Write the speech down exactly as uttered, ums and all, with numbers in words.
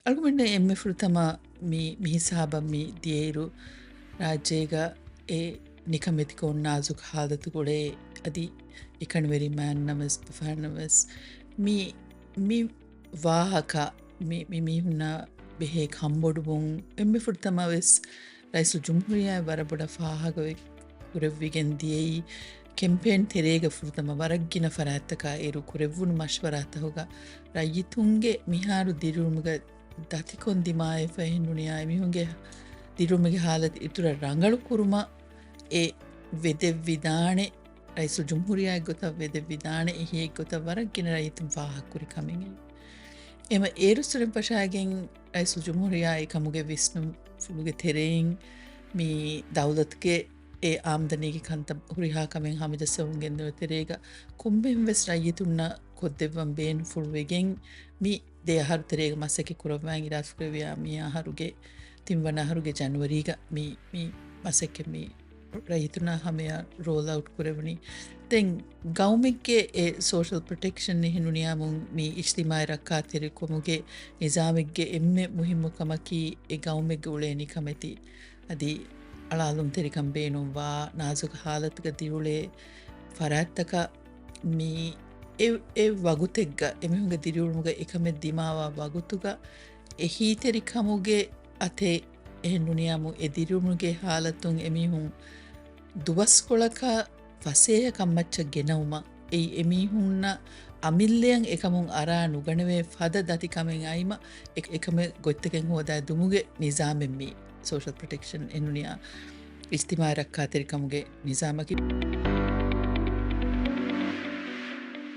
އަޅުގަނޑަށް އެންމެ ފުރަތަމަ މި، މި ހިސާބަށް މި ދިޔައިރު، ރާއްޖޭގަ އެ ނިކަމެތިކޮށް ނާޒުކު ހާލަތުގަޅޭ އަދި އެކަނިވެރި މާތް ނަމަވެސް ބަފާ ނަމަވެސް މި، މި ވާހަކަ މި، މި މީހުންނާ ބެހޭ ކަންބޮޑުވުން އެންމެ ފުރަތަމަވެސް ރައީސުލްޖުމްހޫރިއްޔާ ވަރަށް ބޮޑަށް ފާހަގަވެ ކުރެއްވިގެން ދިޔައީ، ކެމްޕޭން ތެރޭގަ ފުރަތަމަ ވަރަށް ގިނަ ފަރާތްތަކާ އިރު ކުރެއްވުނު މަޝްވަރާތަކުގަ ރައްޔިތުންގެ މިހާރު ދިރިއުޅުމުގަ ދަތިކޮށް ދިމާވެފަ އެހެން ނޫނިއްޔާ އެމީހުންގެ ދިރިއުޅުމުގެ ހާލަތު އިތުރަށް ރަނގަޅު ކުރުމަށް އެ ވެދެއްވިދާނެ، ރައީސުލްޖުމްހޫރިއްޔާގެ ގޮތަށް ވެދެއްވިދާނެ، އެހީއެއްގޮތަށް ވަރަށް ގިނަ ރައްޔިތުން ފާހަގަކުރި ކަމެއް. އެމަ އޭރު ސުރެން ފަށާގެން ރައީސުލްޖުމްހޫރިއްޔާ އެކަމުގެ ވިސްނުންފުޅުގެ ތެރެއިން މި ދައުލަތުގެ އެ އާމްދަނީގެ ކަންތައް ހުރިހާ ކަމެއް ހަމަޖައްސަވަމުން ގެންދަވާ ތެރޭގަ ކޮންމެހެން ވެސް ރައްޔިތުންނަށް ކޮށްދެއްވަން ބޭނުންފުޅުވެގެން މި ދެ އަހަރު ތެރޭގަ މަސައްކަތް ކުރައްވާ އިރާދަކުރެއްވިޔާ މި އަހަރުގެ ތިންވަނަ އަހަރުގެ ޖަނުއަރީގަ މި، މި މަސައްކަތް މި ރައްޔިތުންނާ ހަމަޔަށް ރޯލް އައުޓް ކުރެވުނީ. ދެން ގައުމެއްގެ އެ ސޯޝަލް ޕްރޮޓެކްޝަން އެހެން ނޫނިއްޔާމު މި އިޖްތިމާޢީ ރައްކާތެރިކަމުގެ ނިޒާމެއްގެ އެންމެ މުހިއްމު ކަމަކީ އެ ގައުމެއްގެ އުޅޭ ނިކަމެތި އަދި އަޅާލުންތެރިކަން ބޭނުންވާ ނާޒުކު ހާލަތުގަ ދިރިއުޅޭ ފަރާތްތަކަށް މި އެ، އެ ވަގުތެއްގަ އެމީހުންގެ ދިރިއުޅުމުގަ އެކަމެއް ދިމާވާ ވަގުތުގަ އެހީތެރިކަމުގެ އަތެއް އެހެން ނޫނިއްޔާމު އެ ދިރިއުޅުމުގެ ހާލަތުން އެމީހުން ދުވަސްކޮޅަކަށް ފަސޭހަ ކަންމައްޗަށް ގެނައުމަށް އެއީ އެމީހުންނަށް އަމިއްލައަށް އެކަމުން އަރާ ނުގަނެވޭ ފަދަ ދަތިކަމެއް އައިމަ އެ، އެކަމެއް ގޮތްތަކެއް ހޯދާ ދުމުގެ ނިޒާމެއް މީ ސޯޝަލް ޕްރޮޓެކްޝަން އެހެން ނޫނިއްޔާ އިޖްތިމާޢީ ރައްކާތެރިކަމުގެ ނިޒާމަކީ.